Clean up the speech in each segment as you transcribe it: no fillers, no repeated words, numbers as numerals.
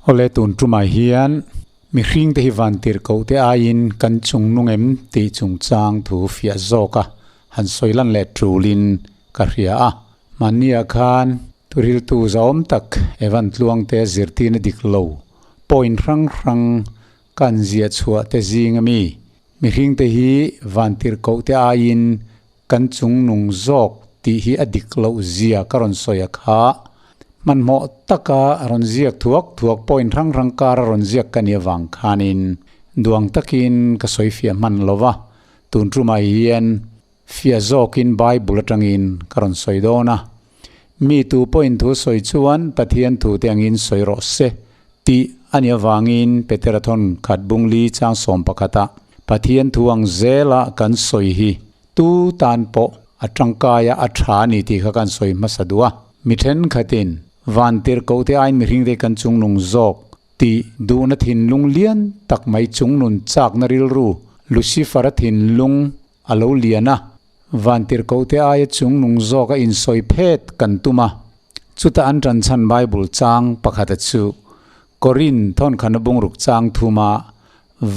Awle tun tumah hian mihring te hi vantirhkoh te aiin kan chung nung em tih chungchang thu fiah zawk a han sawi lan leh tulin ka hria a. Mahniah khan thuriltu zahawm tak Evan Tluangte zirtirna dik lo point hrang hrang kan ziah chhuah te zing ami mihring te hi vantirhkoh te aiin kan chung nung zawk tih hi a dik loh zia ka rawn sawi a kha. Hmanhmawh taka rawn ziak thuak thuak point hrang hrang kara rawn ziak ka nih avang khanin duang takin ka sawi fiah hman lo va, tun tumah hian fiah zawkin Bible atangin ka rawn sawi dawn a. Mi tu pawhin thu sawi chuan Pathian thu te angin sawi rawh se tih a nih avangin Petera thawn khat bungli chang 11 ah Pathian thu ang zela kan sawi hi tu tan pawh a tangkaia a tha a ni tih kha kan sawi hmasa duh a. Mi thenkhatin vantirhkoh te aiin mihring te kan chungnung zawk tih duhna thinlung lian tak mai chungnun chakna rilru Lucifer-a thinlung a lo lian a. Vantirhkohte aia chungnung zawka insawi phet kan tum a, chuta an tan chhan Bible chang pakhata chu Korin thawnkhana bungruk chang thuma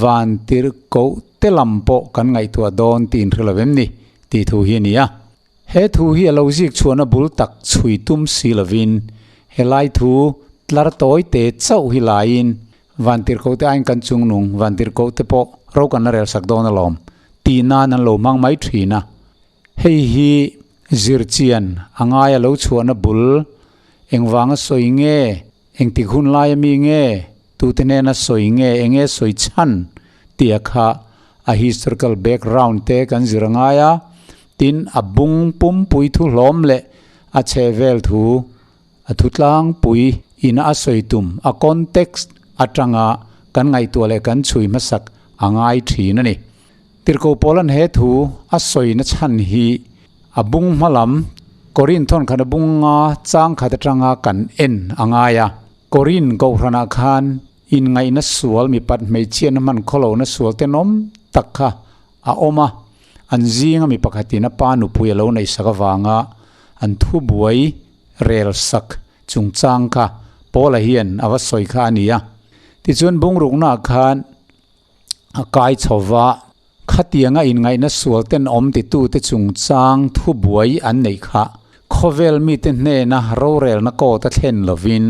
Vantirhkohte lam pawh kan ngaihtuah dawn tih inhre lo em ni tih thu hi a ni a. He thu hi a lo zik chhuahna bul tak chhui tum si lovin helai thu tlar tawi te chauh hi laiin Vantirhkohte aiin kan chungnung Vantirhkohte pawh ro kan la rel sak dawn alawm tih nan an lo hmang mai thin a. Hei hi zirchian a ngai a lo chhuahna bul engvanga sawi nge, engtik hun laia mi nge, tute hnena sawi nge, enge sawi chhan tih a kha a historical background te kan zir a ngai a, tin a bung pumpui thu hlawm leh a chhehvel thu A thutlangpui in a sawi tum a context atanga kan ngaihtuah leh kan chhui hmasak a ngai thin a ni. Tirhkoh Paula'n he thu a sawina chhan hi a bung hma lam Korin thawn khan a bunga chang khat atanga kan en a ngai a. Korin kohhranah khan inngaihna sual mipat hmeichhiatna hman khawlohna sual tenawm tak kha a awm a, an zinga mi pakhatin a pa nupui a lo neihsak avanga an thubuai rel sak chungchang kha Paula hian a va sawi kha a ni a. Tichuan bungruknaah khan a kai chho va, khatianga inngaihna sual ten awm titute chungchang thubuai an neih kha khawvel mite hnena rorelna kawt a thlen lovin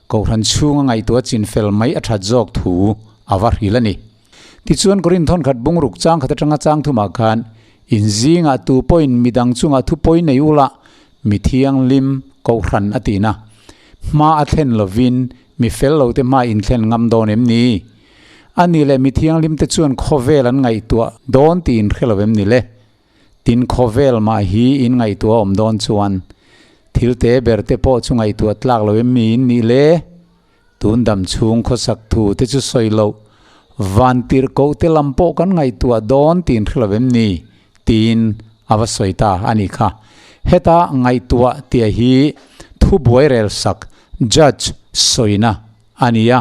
Kohhran chhunga ngaihtuah chinfel mai a that zawk thu a va hrilh a ni. Tichuan Korinth thawnkhat bungruk chang khat atanga chang thumah khan inzingah tu pawhin midang chungah thupawi nei ula mi thianghlim kohhran a tihna hma a thlen lovin mi fel lo te hma inthlen ngam dawn em ni? A nih leh mi thianghlim te chuan khawvel an ngaihtuah dawn tih inhre lo em ni le? Tin khawvel mah hi in ngaihtuah awm dawn chuan thil te ber te pawh chu ngaihtuah tlak lo em mi in nih le? Tun dam chhung khawsak thu te chu sawi loh, van tirhkoh te lam pawh kan ngaihtuah dawn tiin hre lo em ni? tiin a va sawi ta a nih kha. Heta ngaihtuah tia hi thubuai rel sak, judge, sawina a ni a.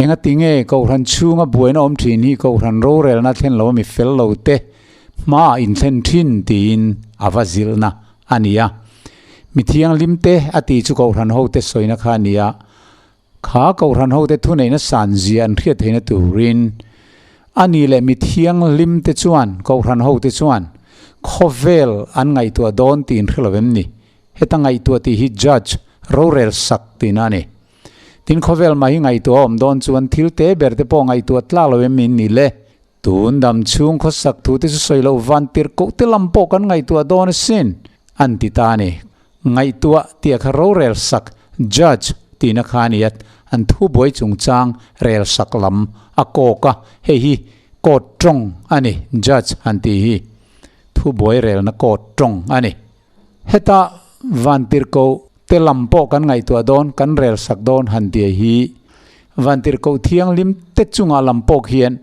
Engati nge Kohhran chhunga buaina awm thin hi Kohhran rorelna thlen lo mi fel lo te hmaah inthlen thin tiin a va zilhna a ni a. Mi thianghlim te a tih chu Kohhran hote sawina kha a ni a. Kha Kohhran hote thuneihna san zia an hriat theihna turin a ni leh mi thianghlim te chuan Kohhran hote chuan khawvel an ngaihtuah dawn tih in hre lo em ni? Heta ngaihtuah tih hi judge, rorel sak tihna a ni. Tin khawvel mah hi ngaihtuah a awm dawn chuan thil te ber te pawh ngaihtuah tlak lo em in ni le? Tun dam chhung khawsak thu te chu sawi loh van tirh koh te lam pawh kan ngaihtuah dawn asin, an ti ta a ni. Ngaihtuah tih a kha rorel sak, judge, tihna kha a ni a, an thubuai chungchang rel sak lam a kawk a, hei hi court tawng a ni, judge han tih hi thubuai relna court tawng a ni. Heta vantirhkoh te lam pawh kan ngaihtuah dawn, kan rel sak dawn han tih hi vantirhkoh thianghlim te chungah lam pawh khian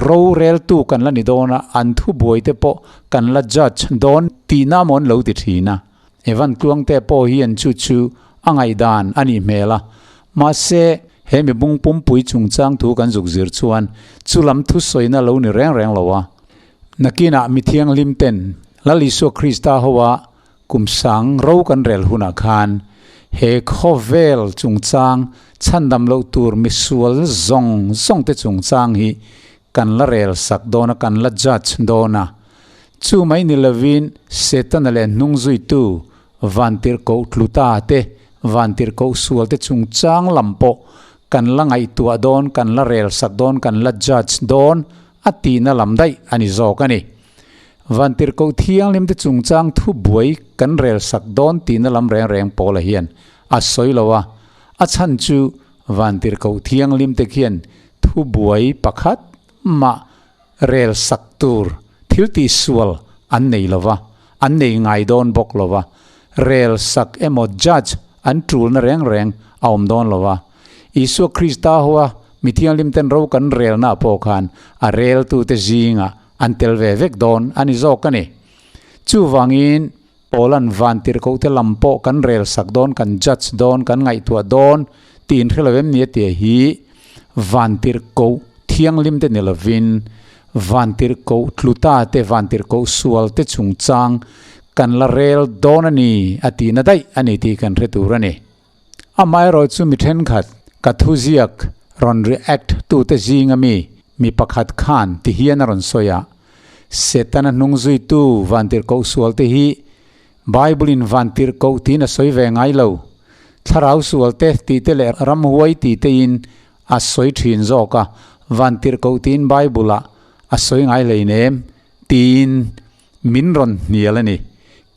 roreltu kan la ni dawn a, an thubuai te pawh kan la judge dawn tihna amaw an lo ti thin a. Evan Tluangte pawh hian chu chu a ngaihdan a nih hmel a, mahse he mibung pumpui chungchang thu kan zuk zir chuan chu lam thusawina lo ni reng reng lo a. Nakinah mi thianghlim ten Lal Isua Krista hoa kum sang ro kan rel hunah khan He khawvel chungchang chhandam loh tur misual zawng zawng te chungchang hi kan la rel sak dawn a, kan la judge dawn a. Chu mai ni lovin Setana leh hnungzuitu vantirhkoh tluta te, vantirhkoh sual te chungchang lam pawh kan la ngaihtuah dawn, kan la rel sak dawn, kan la judge dawn a tihna lam daih a ni zawk a ni. Vantirhkoh thianghlim te chungchang thubuai kan rel sak dawn tihna lam reng reng Paula hian a sawi lo a, a chhan chu Vantirhkoh thianghlim te khian thubuai pakhat mah rel sak tur thil tihsual an nei lo va, an nei ngai dawn bawk lo va, rel sak emaw judge an tulna reng reng a awm dawn lo va. Isua Krista hoa mi thianghlim ten ro kan relna pawh khan a reltute zingah an tel ve vek dawn a ni zawk a ni. Chuvangin Paula'n vantirhkohte lam pawh kan rel sak dawn, kan judge dawn, kan ngaihtuah dawn tih inhre lo em ni a tia hi vantirhkoh thianghlim te ni lovin vantirhkoh tluta te, vantirhkoh sual te chungchang kan la rel dawn a ni a tihna daih a ni tih kan hre tur a ni. Amaherawh chu mi thenkhat ka thuziak rawn react tute zinga mi mi pakhat khan ti hian a rawn sawi a, Setana hnung zuitu vantirhkoh sualte hi Bible in vantirhkoh tiin a sawi ve ngai lo. Thlarau sualte tihte leh ramhuai tihte in a sawi thin zawk a, vantirhkoh tiin Bible ah a sawi ngai hleinem tiin min rawn hnial a ni.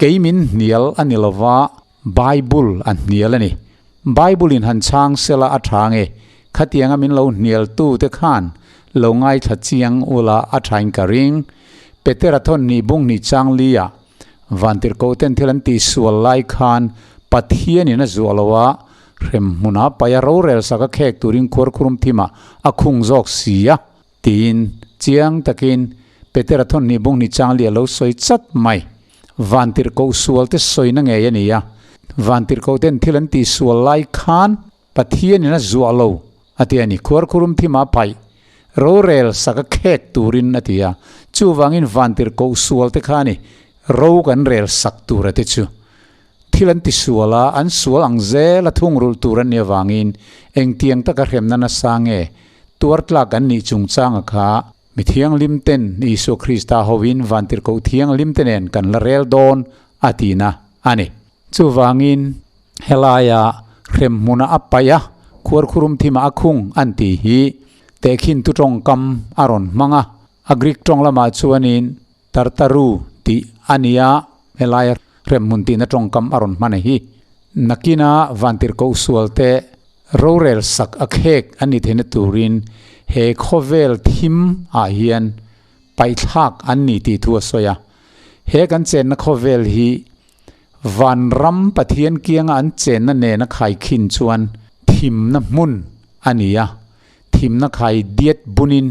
Kei min hnial a ni lova. Bible a hnial a ni. Bible in han chhang sela a tha nge? Khatianga min lo hnial tu te khan lo ngaithla chiang ula a thain ka ring. Petera thawn hnih bung hnih chang li ah Vantirhkoh ten thil an tih sual lai khan Pathian in a zuah lo a, hrem hmun ah paih a rorel sak a khek turin khuarkhurum thim ah a khung zawk si a tiin chiang takin Petera thawn hnih bung hnih chang li a lo sawi chat mai. Vantirhkoh sual te sawina ngei a ni a, Vantirhkoh ten thil an tih sual lai khan Pathianin a zuah lo a ti a ni. Khuarkhurum thimah paih rorel sak a khek turin a ti a, chuvangin Vantirhkoh sual te kha a ni ro kan rel sak tur a te chu. Thil an ti sual a, an sual ang zel a thungrulh tur an nih avangin engtiang taka hremna nasa nge tuar tlak an nih chungchanga kha Mi thianghlim ten Isua Krista hovin vantirhkoh thianghlim te nen kan la rel dawn a tihna a ni. Chuvangin helaia hremhmuna a paih a, khuarkhurum thimah a khung an tih hi tehkhin tu tawngkam a rawn hmang a. A Greek tawng lamah chuanin Tartaru tih a ni a, helaia hremhmun tihna tawngkam a rawn hman a hi. Nakina vantirhkoh sualte Rorel sak a khek a ni theihna turin he khawvel thim ah hian paihthlak an ni tih thu a sawi a. He kan chenna khawvel hi vanram Pathian kianga an chenna nena khaikhin chuan thimna hmun a ni a, thimna khai diat bunin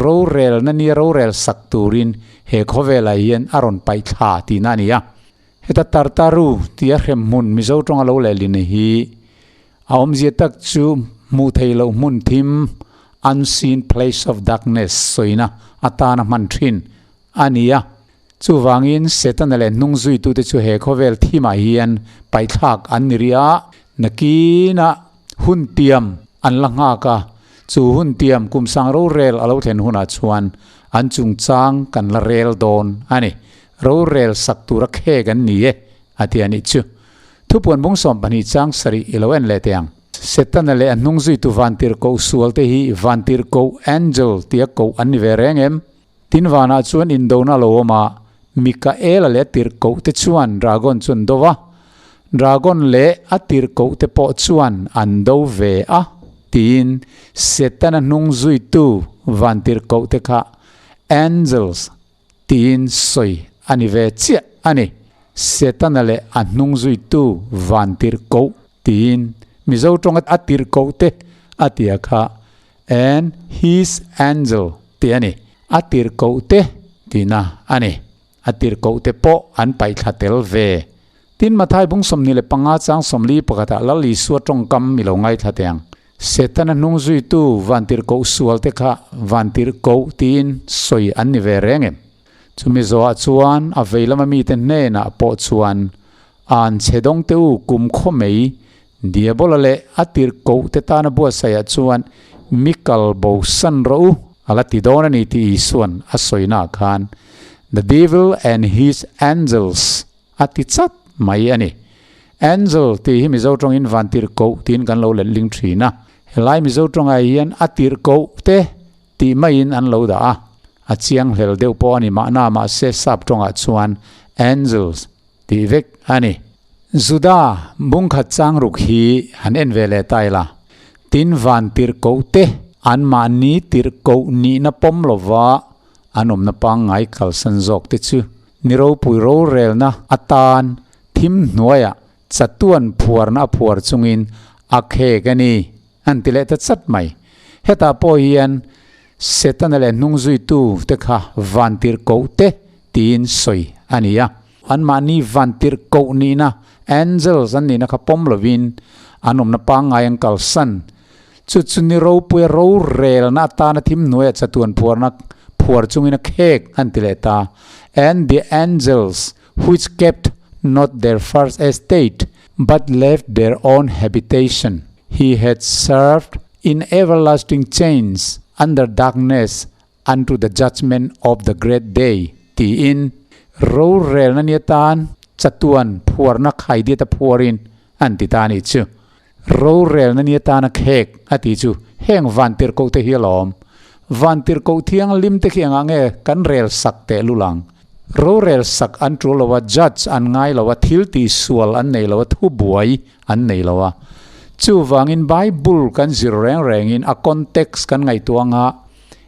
rorelna nia rorel sak turin he khawvelah hian a rawn paihthla tihna a ni a. Heta Tartaru tia hremhmun Mizo tawnga lo lehlin hi a awmzia tak chu hmuh theih loh hmun thim, unseen place of darkness, sawina atana hman thin a ni a. Chuvangin Setana leh hnungzuitute chu he khawvel thimah hian paihthlak an ni rih a, nakinah hun tiam an la nghak a, chu hun tiam kum sang rorel a lo thlen hunah chuan an chungchang kan la rel dawn a ni. Rorel sak tura khek an ni e, a ti a nih chu. Thupuan bung 12 chang sarih i lo en leh teh ang. Setana leh a hnung zuitu vantirhkoh sualte hi vantirhkoh, angel, tia koh an ni ve reng em? Tin vanah chuan indona a lo awm a, Mikaela leh a tirhkoh te chuan dragon chu an do va, dragon leh a tirhkoh te pawh chuan an do ve a, tiin Setana hnung zuitu vantirhkoh te kha angels, Tiin sawi a ni ve chiah a ni. Setana leh a hnung zuitu van tirhkoh tiin Mizo tawnga a tirhkoh te a tia kha and his angel tih a ni. A tirhkoh te tihna a ni. A tirhkoh te pawh an paihthla tel ve. Tin Mathai bung 25 chang 41 ah Lal Isua tawngkam i lo ngaithla teh ang. Setana hnung zuitu vantirhkoh sualte kha vantirhkoh tiin sawi an ni ve reng em? Chumi zawhah chuan a vei lama mite hnenah pawh chuan An chhe dawng te u kum khaw mai Diabola leh a tirhkoh te tana buatsaihah chuan mi kal bo san rawh u a la ti dawn a ni tih Isua'n a sawinaah khan The devil and his angels a ti chat mai a ni. Angel tih hi Mizo tawngin van tirhkoh tiin kan lo letling thin a, helai Mizo tawngah hian a tirhkoh te tih maiin an lo dah a, a chiang hlel deuh pawh a ni mahna mahse sap tawngah chuan angels tih vek a ni. Juda bungkhat chang ruk hi han en ve leh ta ila, tin van tirhkoh te anmahni tirhkoh nihna pawm lova an awmna pangngai kalsan zawk te chu ni ropui rorelna atan thim hnuaiah chatuan phuarna a phuar chungin a khek a ni an ti leh ta chat mai. Hetah pawh hian Setana leh hnungzuitu te kha van tirhkoh te tiin sawi a ni a. Anmahni van tirhkoh nihna, angels, an nihna kha pawm lovin an awmna pangngai an kalsan. Chu chu ni ropuia rorelna atana thim hnuaiah chatuan phuarna phuar chungin a khek an ti leh ta. And the angels which kept not their first estate but left their own habitation, he hath served in everlasting chains under darkness unto the judgment of the great day, tiin rorelna ni atan chatuan phuarna khaidiat a phuarin an ti ta a nih chu. Rorelna ni atana khek a tih chu heng vantirhkoh te hi a lawm. Vantirhkoh thianghlim te khi engah nge kan rel sak teh lul ang? Rorel sak an tul lo a, judge an ngai lo a, thil tih sual an nei lo a, thu buai an nei lo a. Chuvangin Bible kan zir reng rengin a context kan ngaihtuah anga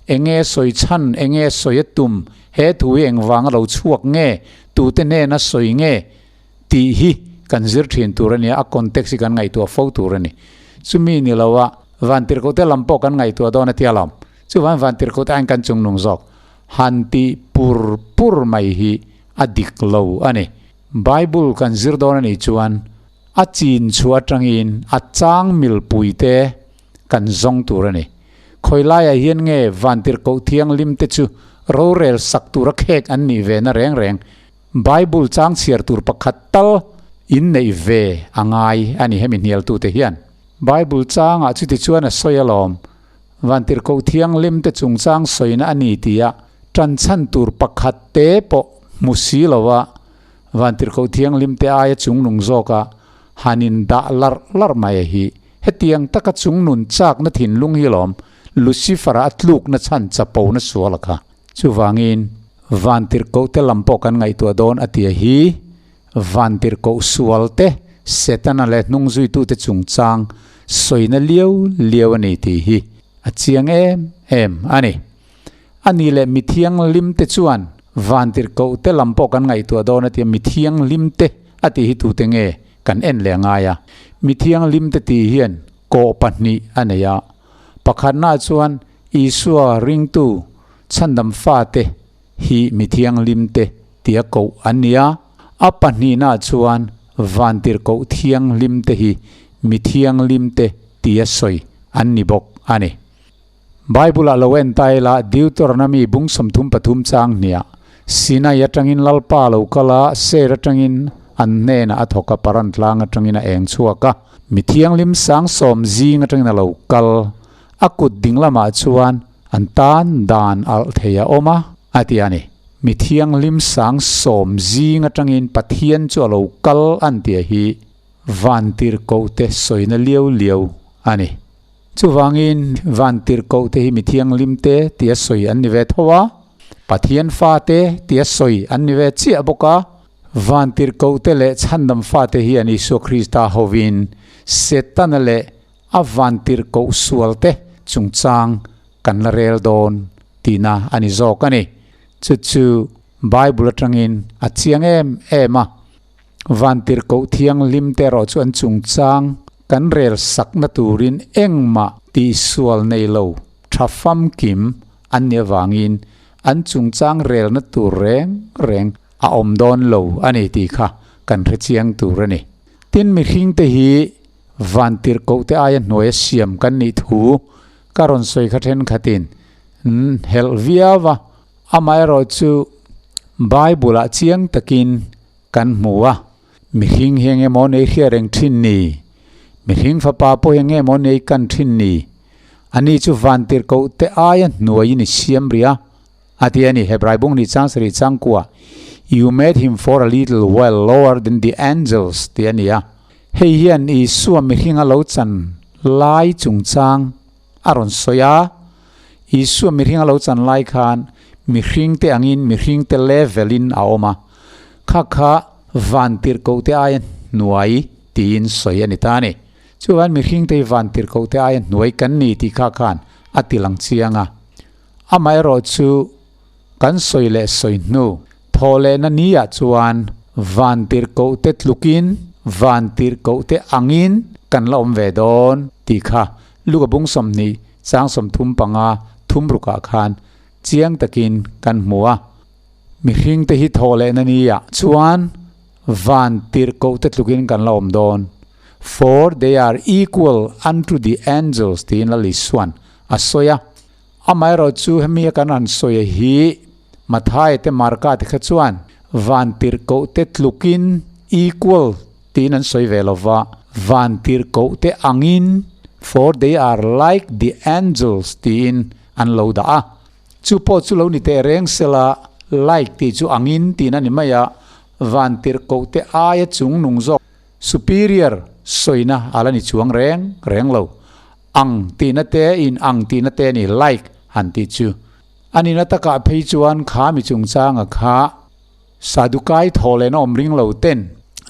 enge sawi chhan, enge sawi a tum, he thu hi engvanga lo chhuak nge, tute hnena sawi nge, Tih hi kan zir thin tur a nia, a context hi kan ngaihtuah fo tur a ni. Chumi ni lo a, Vantirhkohte lam pawh kan ngaihtuah dawn a tia lawm. Chuvan Vantirhkohte aiin kan chungnung zawk. Han tih pur pur mai hi a dik lo a ni. Bible kan zir dawn a nih chuan a chin chhuah atangin a chang milpuite kan zawng tur a ni. Khawi laiah hian nge Vantirhkoh thianghlimte chu rorel sak tura khek an nih ve na reng reng? Bible chang chhiar tur pakhat tal in neih ve a ngai a ni hemi hnialtute hian. Bible changah chuti chuan a sawi alawm, Vantirhkoh Thianghlim te chungchang sawina a ni tia tanchhan tur pakhat te pawh hmu si lova Vantirhkoh Thianghlim te aia chungnung zawka han in dah larh larh mai a hi. Hetiang taka chungnun chakna thinlung hi alawm Lucifer-a a tlukna chhan chapona sual a kha. Chuvangin, vantirhkohte lam pawh kan ngaihtuah dawn a tia hi, vantirhkoh sualte, Setana leh hnungzuitute chungchang sawina liau liau a ni tih hi a chiang em em a ni. A ni leh mithianghlimte chuan vantirhkohte lam pawh kan ngaihtuah dawn a tia mithianghlimte a tih hi tute nge kan en leh ngai a. Mithianghlimte tih hian kawh pahnih a nei a, pakhatnaah chuan Isua ringtu chhandam fate hi mi thianghlimte tia koh an ni a, a pahnihnaah chuan vantirhkoh thianghlimte hi mi thianghlimte tia sawi an ni bawk a ni. Bible-ah lo en ta ila Deuteronomy bung 33 chang hniah, Sinai atangin Lalpa lo kal a, Seir atangin an hnenah a thawk a, Paran tlang atangin a eng chhuak a, mi thianghlim sang sawm zing atangin a lo kal. A kut ding lamah chuan an tan dan alh thei a awm a, a ti a ni. Mi thianghlim sang sawm zing atangin Pathian chu a lo kal an tih hi vantirhkohte sawina liau liau a ni. Chuvangin vantirhkohte hi mi thianghlimte tia sawi an ni ve tho a, Pathian fate tia sawi an ni ve chiah bawk a. Vantirhkohte leh chhandam fate hian Isua Krista hovin Setana leh A vantirhkoh sualte chungchang kan la rel dawn tihna a ni zawk a ni. Chu chu Bible atangin a chiang em em a. Vantirhkoh thianghlimte erawh chu an chungchang kan rel sakna turin engmah tihsual nei lo tha famkim an nih avangin an chungchang relna tur reng reng a awm dawn lo a ni tih kha kan hrechiang tur a ni. Tin mihringte hi Vantirhkohte aia hnuaia siam kan nih thu ka rawn sawi kha thenkhatin helh viau a, amaherawhchu Bible-ah chiang takin kan hmu a. Mihring hi enge maw nei hria reng thin ni? Mihring fapa pawh hi enge maw nei kan thin ni? Ani chu vantirhkoh te aia hnuaiin i siam rih a, a ti a ni. Hebrai bung ni chang sarih changkua, You made him for a little while lower than the angels tih a ni a. Hei hian Isua mihringa lo chan lai chungchang a rawn sawi a. Isua mihringa lo chan lai khan mihringte angin mihringte level-in a awm a. Kha kha vantirhkohte aia hnuai tiin sawi a ni ta a ni. Chuan mihringte hi vantirhkohte aia hnuai kan ni tih kha khan a ti lang chiang a. Amaherawhchu kan sawi leh sawi hnu thawh lehna niah chuan vantirhkohte tlukin vantirhkohte angin kan la awm ve dawn tih kha Luka bung 20 chang 35 thum rukah khan chiang takin kan hmu a. Mihringte hi thawh lehna niah chuan vantirhkohte tlukin kan la awm dawn. For they are equal unto the angels tiin Lal Isua'n a sawi a. Amaherawh chu hemi a kan han sawi a hi Mathaia te Marka te kha chuan vantirhkohte tlukin equal tiin an sawi ve lo va, vantirhkohte angin for they are like the angels tiin an lo dah a. Chu pawh chu lo ni teh reng sela like tih chu angin tiin a ni mai a, vantirhkohte aia chungnung zawk superior sawina a la ni chuang reng reng lo. Ang tihna te in ang tihna te ni like han tih chu. A nihna takah phei chuan kha mi chungchanga kha Sadukai thaw lehna awm ring lo ten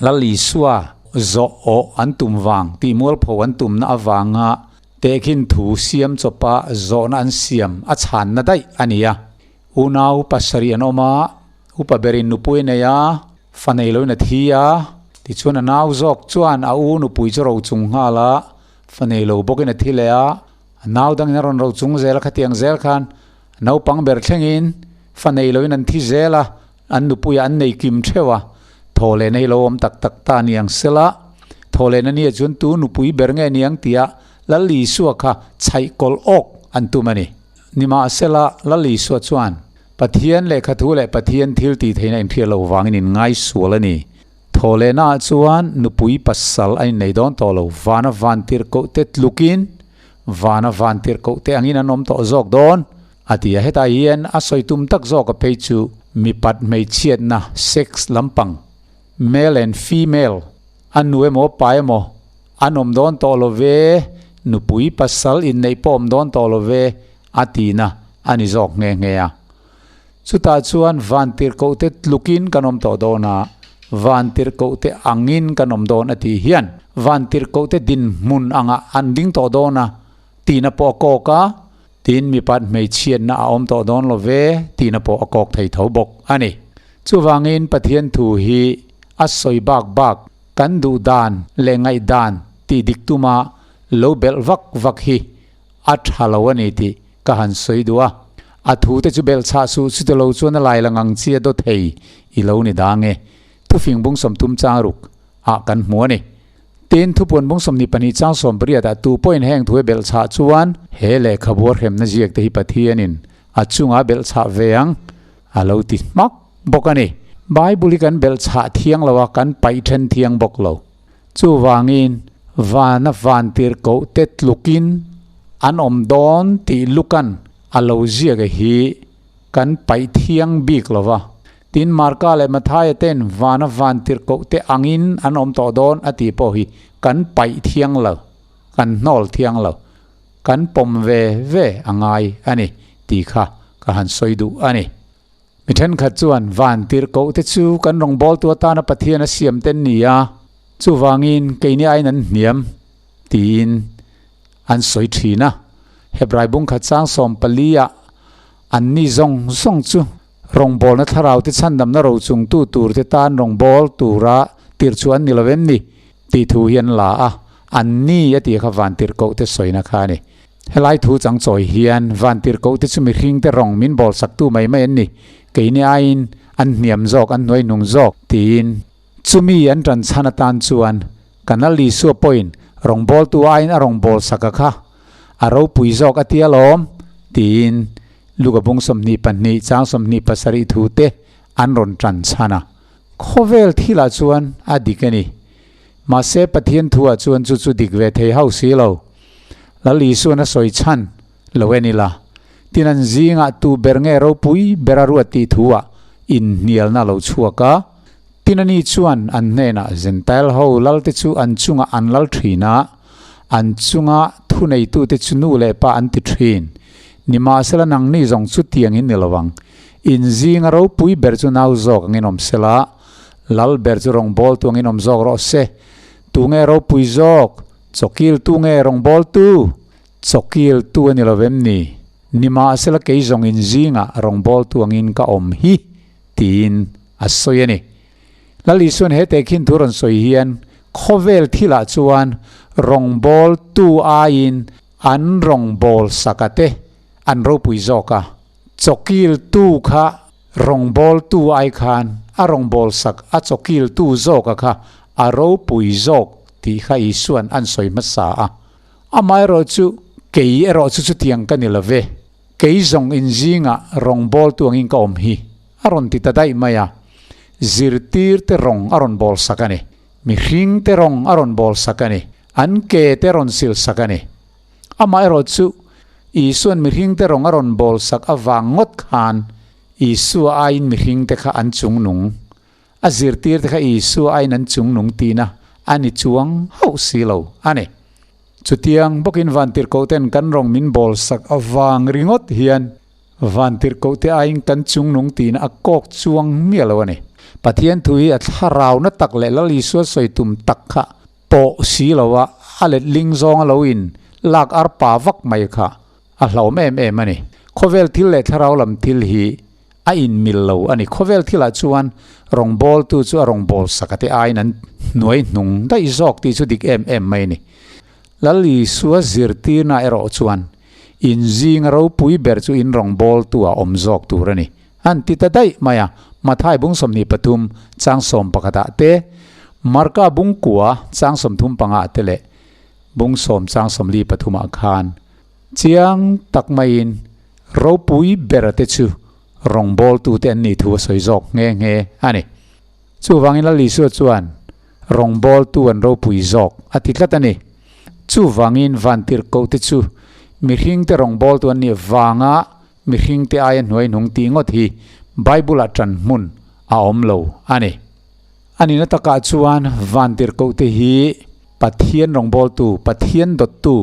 Lal Isua zawh awh an tum vang tih mualpho an tumna avanga tehkhin thu siam chawpa zawhna an siam a chhanna daih a ni a. Unau pasarih an awm a, upa berin nupui a nei a, fa nei loin a thi a, tichuan a nau zawk chuan a u nupui chu rochung nghal a, Fa nei lo bawkin a thi leh a, a nau dangin a rawn ro chung zel a, khatiang zel khan naupang ber thlengin fa nei loin an thi zel a, an nupuiah an nei kim theuh a, thaw lehna hi lo awm tak tak ta ni ang sela, thaw lehna nia chuan tu nupui ber nge niang tia Lal Isua kha chhaih kawlh awk an tum a ni. Nimahsela, Lal Isua chuan Pathian lehkhathu leh Pathian thil tih theihna inhriat loh vangin inngaisual a ni. Thawhlehnaah chuan nupui pasal a innei dawn tawh lo, vana vantirhkohte tlukin vana vantirhkohte angin an awm tawh zawk dawn, a ti a. Hetah hian a sawi tum tak zawk a phei chu mipat hmeichhiatna, sex, lampang, male and female, a nu emaw pa emaw an awm dawn tawh lo ve, nupui pasal inneih pawh awm dawn tawh lo ve, a tihna a ni zawk nghe nghe a. Chutah chuan vantirhkohte tlukin kan awm tawh dawn a, vantirhkohte angin kan awm dawn a tih hian vantirhkohte dinhmun angah an ding tawh dawn a tihna pawh a kawk a, tin mipat hmeichhiatna a awm tawh dawn lo ve tihna pawh a kawk thei tho bawk a ni. Chuvangin Pathian thu hi a sawi bak bak kan duh dan leh ngaihdan tih dik tuma lo belh vak vak hi a tha lo a ni tih ka han sawi duh a, a thu te chu belh chhah suh chuti lo chuan a lai lang ang chi a daw thei i lo ni dang e. Thufing bung 30 chang ruk ah kan hmu a ni. Tin, thupuan bung 22 chang 18 ah tu pawhin heng thu hi belh chhah chuan he lehkhabu a hremna ziak te hi Pathianin a chungah belh chhah ve ang a lo ti hmak bawk a ni. Bible hi kan belh chhah thiang lo a, kan paih then thiang bawk lo. Chuvangin, vana vantirhkoh te tlukin an awm dawn tih Lukan a lo ziak a hi kan paih thiang bik lo va. Tin, Marka leh Mathaia ten vana vantirhkoh te angin an awm tawh dawn a tih pawh hi kan paih thiang lo, kan hnawl thiang lo, kan pawm ve ve a ngai a ni tih kha ka han sawi duh a ni. Mi thenkhat chuan vantirhkoh te chu kan rawngbawltu atana Pathian a siam te an ni a, chuvangin keini aiin an hniam tiin an sawi thin a. Hebrai bungkhat chang 14 ah anni zawng zawng chu rawngbawlna thlarau te chhandamna rochungtu tur te tan rawngbâwl tura tirh chu an ni lo em ni tih thu hi an la a, anni a tih kha vantirhkoh te sawina kha a ni. Helai thu chang chawi hian vantirhkoh te chu mihring te rawng min bawl sak tu mai mai an ni, keini aiin an hniam zawk, an hnuai hnung zawk tiin chumi an tan chhan atan chuan kan Lal Isua pawhin rawngbawltu aiin a rawn bawl sak a kha a ropui zawk a tia lawm tiin Luka bung 22 chang 27 thu te an rawn tan chhan a. Khawvel thilah chuan a dik a ni. Mahse Pathian thuah chuan chu chu dik ve thei hauh si lo. Lal Isuan a sawi chhan lo en ila, tin an zingah tu ber nge ropui ber a ruat tih thuah inhnialna a lo chhuak a. Tin ani chuan an hnenah Zentail ho lalte chu an chungah an lal thin a, an chunga thuneitute chu nu leh pa an ti thin. Nimahsela nangni zawng chutiang in ni lo ang. In zinga ropui ber chu nau zawk angin awm sela, lal ber chu rawngbawltu angin awm zawk rawh se. Tunge ropui zawk? Chawkiltu nge rawngbawltu? Chawkiltu a ni lo vem ni? Nimahsela kei zawng in zingah rawngbawltu angin ka awm hi, tiin a sawi a ni. Lal Isuan he tehkhin thu rawn sawi hian khawvel thilah chuan rawngbawltu aiin an rawngbawlsak a te an ropui zawk a. Chawkiltu kha rawngbawltu ai khan a rawngbawlsak a chawkiltu zawka kha a ropui zawk tih kha Isuan an sawi hmasa a. Amaherawhchu kei erawh chu chutiang ka ni lo ve. Kei zawng inzingah rawngbawltu angin ka awm hi, a rawn ti ta daih mai a. Zirtirte rawng a rawn bawlsak a ni. Mihringte rawng a rawn bawlsak a ni. An ke te rawn silsak a ni. Amaherawh chu, Isua'n mihringte rawng a rawn bawlsak avang ngawt khan Isua aiin mihringte kha an chungnung. A zirtirte kha Isua aiin an chungnung tihna a ni chuang hauh si lo a ni. Chutiang bawkin vantirhkohten kan rawng min bawlsak avang ringawt hian vantirhkohte aiin kan chungnung tihna a kawk chuang miah lo a ni. Pathian thu hi a thlarauna tak leh Lal Isua sawi tum tak kha pawh si loa a letling zawnga lo in lak arpa vak mai kha a hlauhawm em em a ni. Khawvel thil leh thlarau lam thil hi a inmil lo a ni. Khawvel thilah chuan rawngbawltu chu a rawngbawlsak a te aiin an hnuai hnung daih zawk tih chu dik em em mai a ni. Lal Isua zirtirna erawh chuan inzinga ropui ber chu in rawngbawltu ah awm zawk tur a ni. An ti ta daih mai a, Mathai bung 23 chang 11 ah te, Marka bung kua chang 35 ah te leh bung 10 chang 43 ah khan chiang tak maiin ropui ber te chu rawngbawltute an nih thu a sawi zawk nghe nghe a ni. Chuvangin Lal Isua chuan rawngbawltu an ropui zawk a ti tlat a ni. Chuvangin vantirhkohte chu mihringte rawngbawltu an nih vanga mihringte aia hnuaihnung tih ngawt hi Bible-ah ṭan hmun a awm lo a ni. A nihna takah chuan vantirhkohte hi Pathian rawngbawltu, Pathian dawttu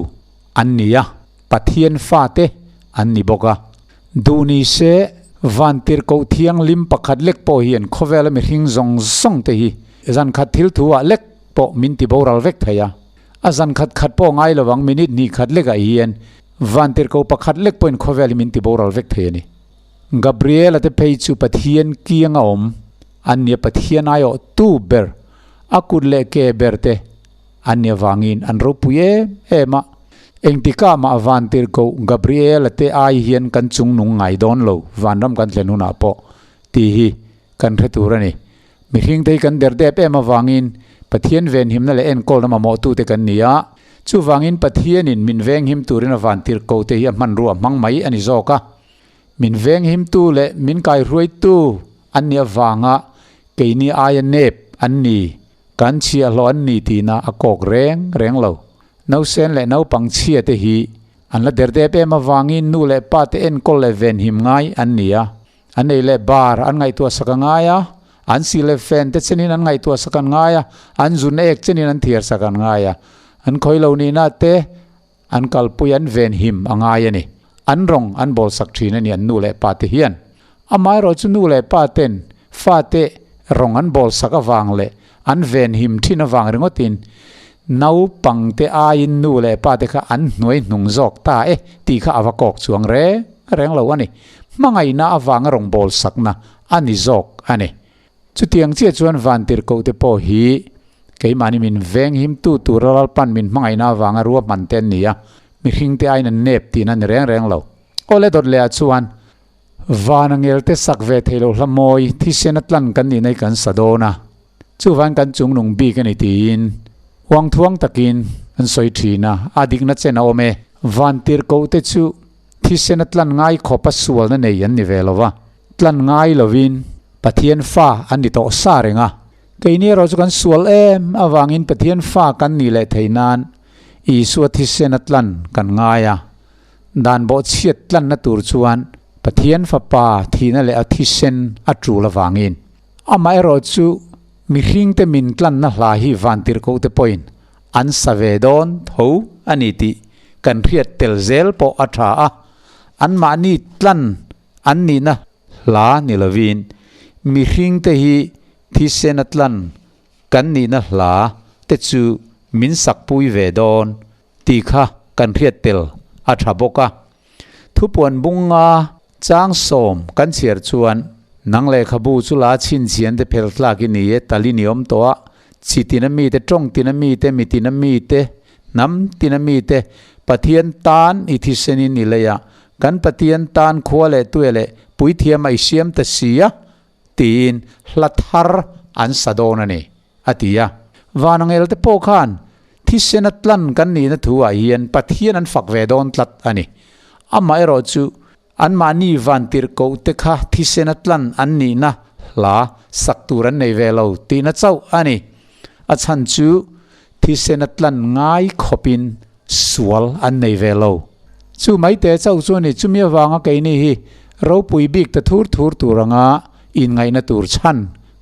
an ni a, Pathian fate an ni bawk a. Duh ni se, vantirhkoh thianghlim pakhat lek pawh hian khawvela mihring zawng zawng te hi zan khat thil thu ah lek pawh min ti boral vek thei a. A zan khat khat pawh ngai lo ang, minute hnih khat lekah hian vantirhkoh pakhat lek pawhin khawvel hi min ti boral vek thei a ni. Gabriela te phei chu Pathian kiang a awm an nia, Pathian aiawh tu ber, a kut leh ke ber te an nia vangin an ropui em em a. Engtikah mah vantirhkoh Gabriela te ai hian kan chungnung ngai dawn lo, vanram kan thlen hunah pawh tih hi kan hre tur a ni. Mihring te hi kan der dep em avangin Pathian venhimna leh enkawlna mamawhtute kan ni a, chuvangin Pathianin min venghim turin a vantirhkoh te hi a hmanrua hmang mai a ni zawk a. Min venghimtu leh min kaihruaitu an nih avanga keini aia nep an ni, kan chhiahhlawh an ni tihna a kawk reng reng lo. Nausen leh naupang chhia te hi an la der dep em avangin nu leh pa te enkawl leh venhim ngai an ni a. An ei leh bar an ngaihtuah sak a ngai a, an si leh fen te chenin an ngaihtuah sak an ngai a, an zun ek chenin an thiar sak an ngai a. An khawi lo nihna te an kalpui an venhim a ngai a ni. An rawng an bawl sak thin a ni an nu leh pa te hian. Amaherawh chu nu leh pa ten fate rawng an bawl sak avang leh an venhim thin avang ringawtin naupang te aiin nu leh pa te kha an hnuai hnung zawk ta e tih kha a va kawk chuang reng reng lo a ni. Hmangaihna avanga rawn bawl sakna a ni zawk a ni. Chutiang chiah chuan vantirhkoh te pawh hi keimahni min venghimtu tura Lalpan min hmangaihna avanga ruahman te an ni a, mihring te aiin an nep tihna a ni reng reng lo. Awle dawt lehah chuan Van a ngelte sak ve thei lo hla mawi thisen a tlan kan nihna hi kan sa dawn a, chuvain kan chungnung bik a ni tiin uangthuang takin an sawi thin a, a dikna chen a awm e. Van tirhkoh te chu thisen a tlan ngai khawpa sualna nei an ni ve lo va, tlan ngai lovin Pathian fa an ni tawh sa reng a. Keini erawh chu kan sual em avangin Pathian fa kan nih leh theih nan Isua thisen a tlan kan ngai a. Dan bawhchhiat tlanna tur chuan Pathian Fapa thihna leh a thisen a tul avangin. Amaherawh chu mihringte min tlanna hla hi vantirhkohte pawhin an sa ve dawn tho a ni tih kan hriat tel zel pawh a tha a, anmahni tlan an nihna hla ni lovin mihringte hi thisena tlan kan nihna hla te chu min sakpui ve dawn tih kha kan hriat tel a tha bawk a. Thupuan bunga chang sawm kan chhiar chuan, Nang lehkhabu chu la chhinchhian te phel tlak i ni e, tal i ni awm tawh a, chi tina mite, tawng tina mite, mi tina mite, hnam tina mite, Pathian tan i thisenin i lei a, kan Pathian tan khua leh tue leh puithiam a i siam ta si a, tiin hla thar an sa dawn a ni, a ti a. Vanangelte pawh khan thisena tlan kan nihna thu-ah hian Pathian an fak ve dawn tlat a ni. Amaherawh chu anmahni vantirhkohte kha thisena tlan an nihna hla sak tur an nei ve lo tihna chauh a ni. A chhan chu thisena tlan ngai khawpin sual an nei ve lo. Chu mai te chauh chu a ni, chumi avanga keini hi ropui bik ta thur thur tur anga inngaihna tur chhan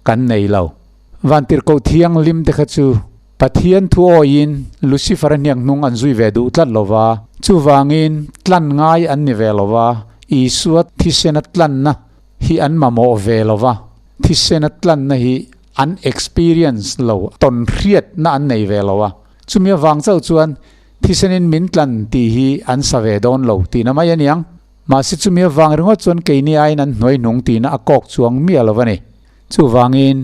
kan nei lo. Vantirhkoh thianghlim te kha chu Pathian thu awiin Lucifer-a hniak hnung an zui ve duh tlat lo va, chuvangin tlan ngai an ni ve lo va, Isua thisena tlanna hi an mamawh ve lo va, thisena tlanna hi an experience lo, tawnhriatna an nei ve lo a. Chumi avang chauh chuan thisenin min tlan tih hi an sa ve dawn lo tihna mai a niang. Mahse chumi avang ringawt chuan keini aiin an hnuai hnung tihna a kawk chuang miah lo a ni. Chuvangin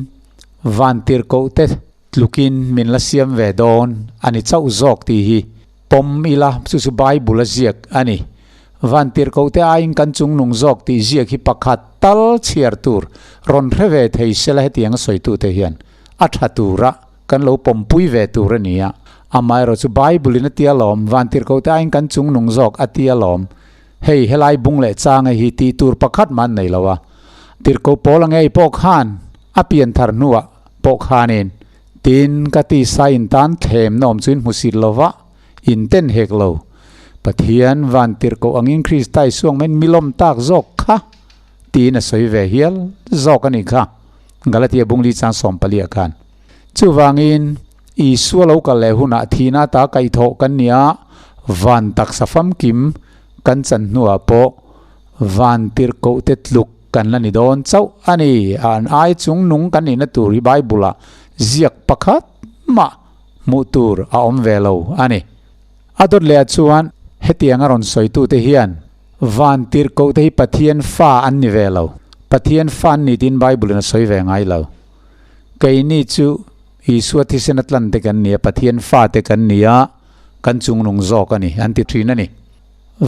vantirhkohte tlukin min la siam ve dawn a ni chauh zawk tih hi pawm ila chu chu Bible a ziak a ni. Vantirhkohte aiin kan chungnung zawk tih ziak hi pakhat tal chhiar tur rawn hre ve thei sela hetiang a sawitute hian a tha tura Kan lo pawmpui ve tur a ni a, amaherawh chu Bible in a tia lawm, vantirhkohte aiin kan chungnung zawk a tia lawm. Hei helai bung leh changa hi tih tur pakhat mah an nei lo a. Tirhkoh pawl a ngei pawh khan a pian thar hnuah pawh khanin, Tin, ka tisa in tan thlemna awm chu in hmusit lo va, in ten hek lo. Pathian vantirhkoh angin Krista Isuang mai in milawm tak zawk kha, tiin a sawi ve hial zawk a nih kha, Galatia bungli chang sawmpaliah khan. Chuvangin, Isua lo kal leh hunah thihna ata kaihthawh kan ni a, van taksa famkim kan chan hnuah pawh van tirhkohte tluk kan la ni dawn chauh a ni. An ai chung nung kan nihna tur hi Bible-ah ziak pakhat mah hmuh tur a awm ve lo a ni. A dawt lehah chuan hetiang a rawn sawitute hian van tirhkohte hi Pathian fa an ni ve lo. Pathian fa an ni tiin Bible-in a sawi ve ngai lo. Keini chu Isua thisena tlan te kan ni a, Pathian fate kan ni a, kan chungnung zawk a ni, an ti thin a ni.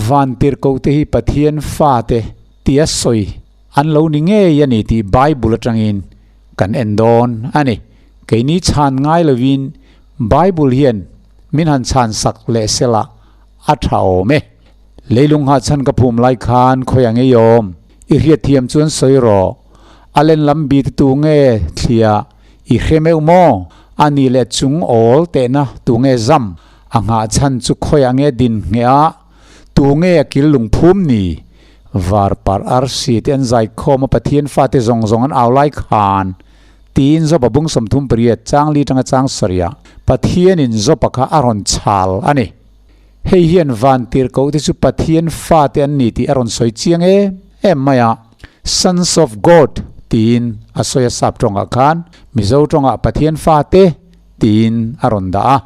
Vantirhkohte hi Pathian fate tia sawi an lo ni ngei a ni tih Bible atangin kan en dawn a ni. Keini chhan ngai lovin Bible hian min han chhan sak leh sela a tha awm e. Leilung nghahchhan ka phum lai khan khawi ang ei awm? I hriatthiam chuan sawi rawh. A len lam bi te tu nge thlia i hre meuh maw? A ni leh chung awl tehna tu nge zam? A nghahchhan chu khawiah nge din ngheh a, tu nge a kil lungphum ni? Var par arsi te an zaikhawm a Pathian fate zawng zawng an au lai khan tiin Job-a bung 38 chang li tanga chang sarih ah Pathianin Job-a kha a rawn chhal a ni. Hei hian vantirhkoh te chu Pathian fate an ni tih a rawn sawi chiang em em mai a. Sons of God tiin a sawi a sap tawngah khan Mizo tawngah Pathian fate tiin a rawn dah a.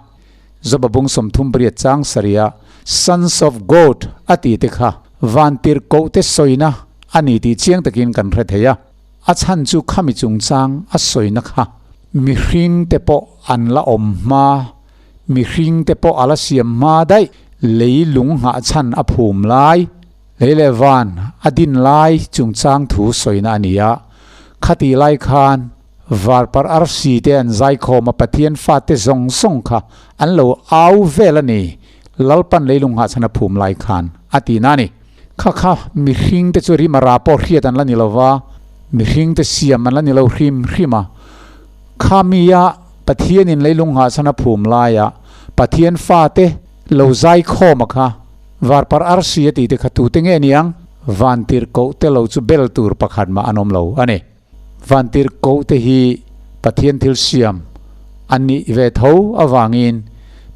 Joba bung 38 chang sarih ah Sons of God a tih te kha vantirhkoh te sawina a ni tih chiang takin kan hre thei a. A chhan chu khami chungchang a sawina kha mihring te pawh an la awm hma Mihring te pawh a la siam hma daih. Lei lung nghah chhan a phum lai, lei leh van a din lai chungchang thu sawina a ni a. Khatih lai khan varpar arsi te an zaikhawm a Pathian fate zawng zawng kha an lo au vel a ni, Lalpan lei lung nghah chhan a phum lai khan a ti na a ni. Kha kha mihring te chu rimara pawh hriat an la ni lo va, Mihringte siam an la ni lo hrim hrim a. Khamia Pathianin leilung nghahchhan a phum laia Pathian fate lo zai khawm a kha varpar arsi a tih te kha tute nge niang? Vantirhkoh te lo chu bel tur pakhat mah an awm lo a ni. Vantirhkoh te hi Pathian thil siam an nih ve tho avangin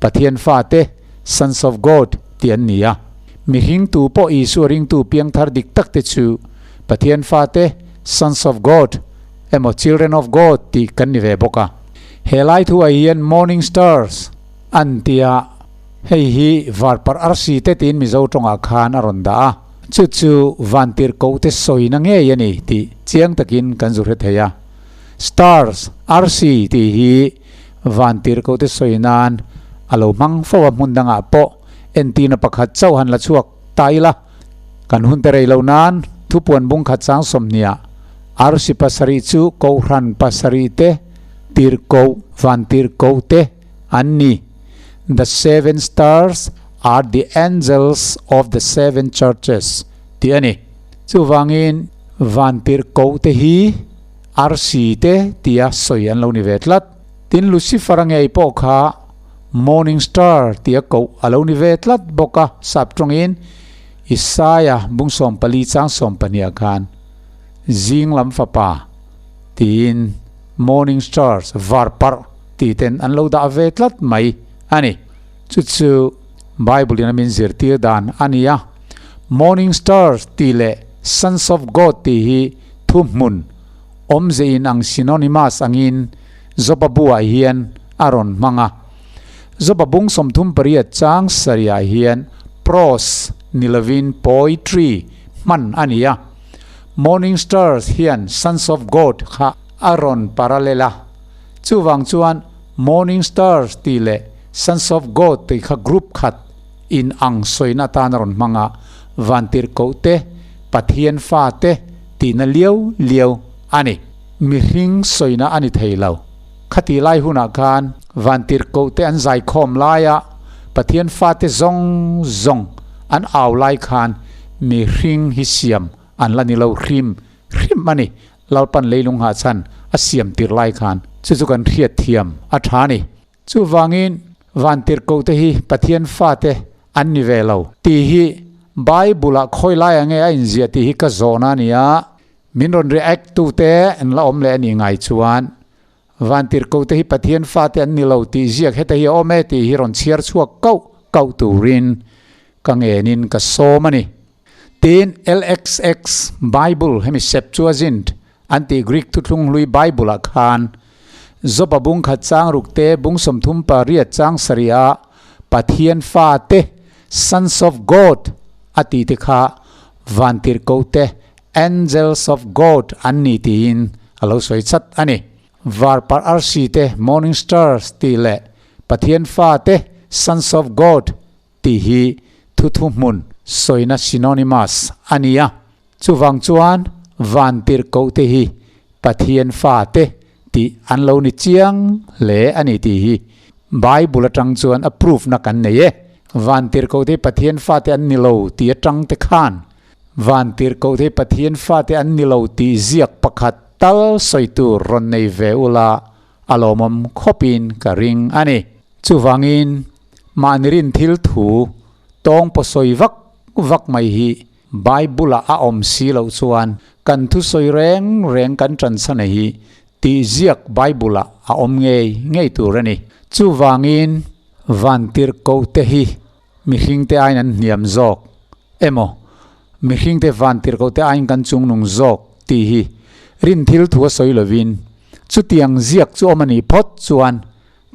Pathian fate, Sons of God, tih an ni a. Mihring tu pawh Isua ringtu piangthar dik tak te chu Pathian fate, Sons of God, emaw Children of God tih kan ni ve bawk a. He lai thu ah hian Morning Stars an ti a, hei hi varparh arsi te tiin Mizo tawngah khan a rawn dah a. Chu chu vantirhkoh te sawina ngei a ni tih chiang takin kan zu hre thei a. Stars, arsi tih hi vantirhkoh te sawi nan a lo hmang fo a, hmun dangah pawh entirna pakhat chauh han la chhuak ta ila. Kan hun te rei lo nan thupuan bung khat chang sawmhniah arsi pasarih chu kohhran pasarih te tirhkoh vantirhkoh te an ni. The seven stars are the angels of the seven churches tih a ni. Chuvangin vantirhkoh te hi arsi te tia sawi an lo ni ve tlat. Tin Lucifer-a ngei pawh kha Morning Star tia koh a lo ni ve tlat bawk a, sap tawngin Isaiah bung 14 chang 12 ah khan Zing lam fapa tiin Morning Stars varparh tih ten an lo dah ve tlat mai a ni. Chu chu Bible in a min zirtir dan a ni a. Morning Stars tih leh Sons of God tih hi thuhmun awmze in ang synonymous angin Joba buah hian a rawn hmang a. Joba bung 38 chang sarihah hian prose ni lovin poetry hman a ni a. Morning Stars hian Sons of God kha a rawn parallel a. Chuvang chuan Morning Stars tih leh Sons of God tih kha group khat in ang sawina atan a rawn hmang a, Vantirhkoh te, Pathian fa te tihna liau liau a ni. Mihring sawina a ni thei lo. Khati lai hunah khan Vantirhkoh te an zaikhawm laia Pathian fate zawng zawng an au lai khan mihring hi siam an la ni lo hrim hrim a ni. Lalpan leilung nghahchhan a siam tir lai khan chu chu kan hriat thiam a tha a ni. Chuvangin Vantirhkoh te hi Pathian fate an ni ve lo tih hi Bible ah khawi lai ah nge a inziah tih hi ka zawhna a ni a, min rawn react tu te an la awm leh a nih ngai chuan Vantirhkoh te hi Pathian fate an ni lo tih ziak heta hi a awm e tih hi rawn chhiar chhuak kauh kauh turin ka ngenin ka sawm a ni. Tin, LXX Bible, hemi Septuagint an tih Greek thuthlung hlui Bible ah khan Joba bung khat chang ruk te, bung 38 chang sarih ah Pathian fa te, Sons of God, a tih te kha vantirhkoh te, Angels of God, an ni tiin a lo sawi chat a ni. Varparh arsi te, Morning Stars, tih leh Pathian fa te, Sons of God, tih hi thu thuhmun sawina synonymous a ni a, chuvang chuan vantirhkoh te hi Pathian fate tih an lo ni chiang hle a ni tih hi Bible atang chuan a proof na kan nei e. Vantirhkoh te hi Pathian fate an ni lo tih atang te khan vantirhkoh te hi Pathian fate an ni lo tih ziak pakhat tal sawi tur rawn nei ve ula a lawmawm khawpin ka ring a ni. Chuvangin Mahni rin thil thu tawng paw sawi vak vak mai hi Bible-ah a awm si loh chuan kan thusawi reng reng kan ṭanchhana hi tih ziak Bible-ah a awm ngei ngei tur a ni. Chuvangin vantirhkohte hi mihringte aiin an hniam zawk emaw mihringte vantirhkohte aiin kan chungnung zawk tih hi rin thil thu a sawi lovin chutiang ziak chu awm a nih phawt chuan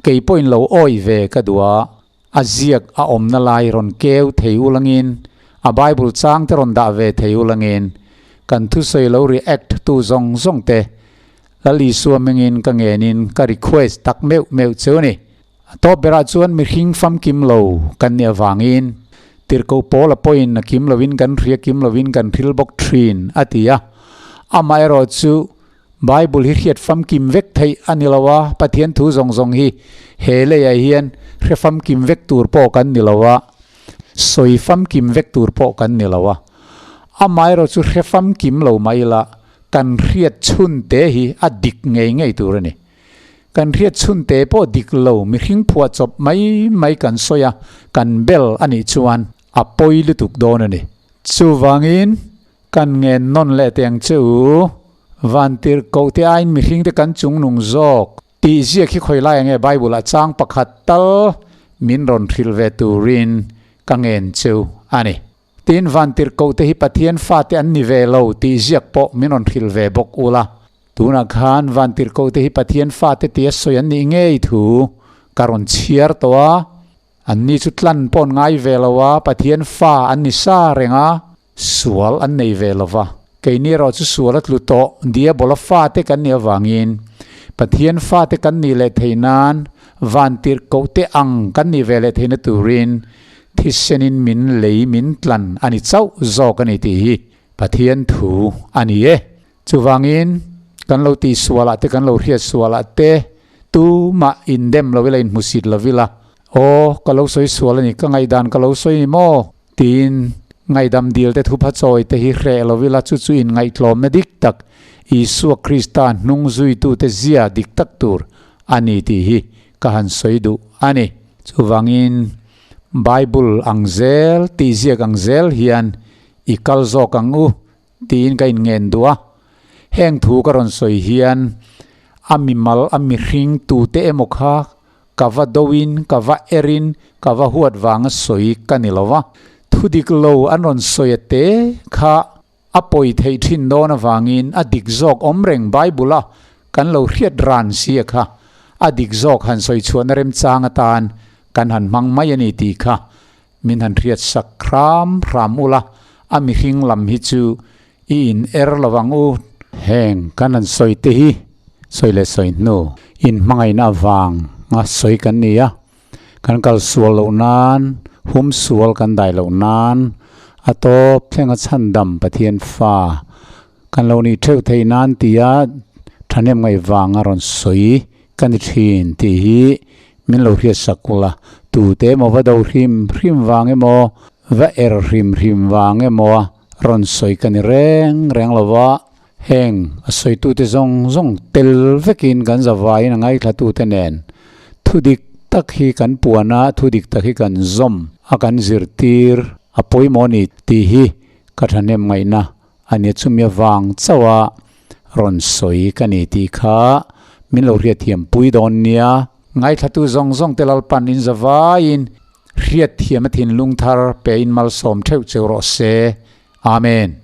Kei pawhin lo awi ve ka duh a, a ziak a awmna lai rawn keu thei ulangin, a Bible chang te rawn dah ve thei ulangin, kan thusawi lo react tu zawng zawng te Lal Isua mengin ka ngenin ka request tak meuh meuh cheu a ni. A tawp berah chuan mihring famkim lo kan nih avangin tirhkoh Paula pawhin a kim lovin kan hria kim lovin kan hril bawk thin a ti a, amaherawh chu Bible hi hriat famkim vek theih a ni lo a, Pathian thu zawng zawng hi he leiah hian hre famkim vek tur pawh kan ni lo a, sawi famkim vek tur pawh kan ni lo a. Amaherawh chu hre famkim lo mai ila, Kan hriat chhun te hi a dik ngei ngei tur a ni. Kan hriat chhun te pawh dik lo mihring phuah chawp mai mai kan sawi a, kan bel a nih chuan a pawi lutuk dawn a ni. Chuvangin kan ngen nawn leh teh ang che u, Vantirhkoh te aiin mihring te kan chungnung zawk tih ziak hi khawi lai ange Bible ah chang pakhat tal min rawn hrilh ve turin ka ngen cheu a ni. Tin, Vantirhkohte hi Pathian fate an ni ve lo tih ziak pawh min rawn hrilh ve bawk ula. Tunah khan Vantirhkohte hi Pathian fate tia sawi an nih ngei thu ka rawn chhiar tawh a. Anni chu tlan pawh an ngai ve lo a, Pathian fa an ni sa reng a, sual an nei ve lo va. Keini erawh chu sual a tlu tawh, Diabola fate kan nih avangin Pathian fate kan nih leh theih nan Vantirhkohte ang kan nih ve leh theihna turin Thisenin min lei min tlan a ni chauh zawk a ni tih hi Pathian thu a ni e. Chuvangin kan lo tih sualah te kan lo hriat sualah te tumah indem lo ila inhmusit lo ila, Aw, ka lo sawi sual a ni, ka ngaihdan ka lo sawi a ni maw? tiin ngaihdam dil te thupha chawi te hi hreh lo ila chu chu inngaihtlawmna dik tak Isua Krista hnung zuitute zia dik tak tur a ni tih hi ka han sawi duh a ni. Chuvangin Bible ang zel tih ziak ang zel hian i kal zawk ang u tiin ka inngen duh a. Heng thu ka rawn sawi hian a mimal a mihring tute emaw kha ka va doin ka va erin ka va huat vanga sawi ka ni lo va. Thu dik lo an rawn sawi a te kha a pawi theih thin dawn avangin a dik zawk awm reng Bible a kan lo hriat ran si a kha a dik zawk han sawi chhuahna remchang atan kan han hmang mai a ni tih kha min han hriat sak hram hram ula, a mihring lam hi chu i in er lo ang u. Heng kan han sawi te hi sawi leh sawi hnu in hmangaihna avang a sawi kan ni a, kan kal sual loh nan, hum sual kan dai loh nan, a tawp thlenga chhandam Pathian fa kan lo nih theuh theih nan tia thahnem ngaih vang a rawn sawi ka ni thin tih hi min lo hriat sak ula, tute emaw va do hrim hrim vang emaw, va er hrim hrim vang emaw a rawn sawi ka ni reng reng lo va, heng a sawitute zawng zawng tel vekin kan zavaiin a ngaithlatute nen thu dik tak hi kan puan a, thu dik tak hi kan zawm a kan zirtir a pawimawh a ni tih hi ka thahnem ngaihna a nia chumi avang chauh a rawn sawi ka ni tih kha min lo hriatthiam pui dawn nia. Ngaithlatu zawng zawng te Lalpan in zavaiin hriatthiam a thinlung thar pe in malsawm theuh cheu rawh se. Amen.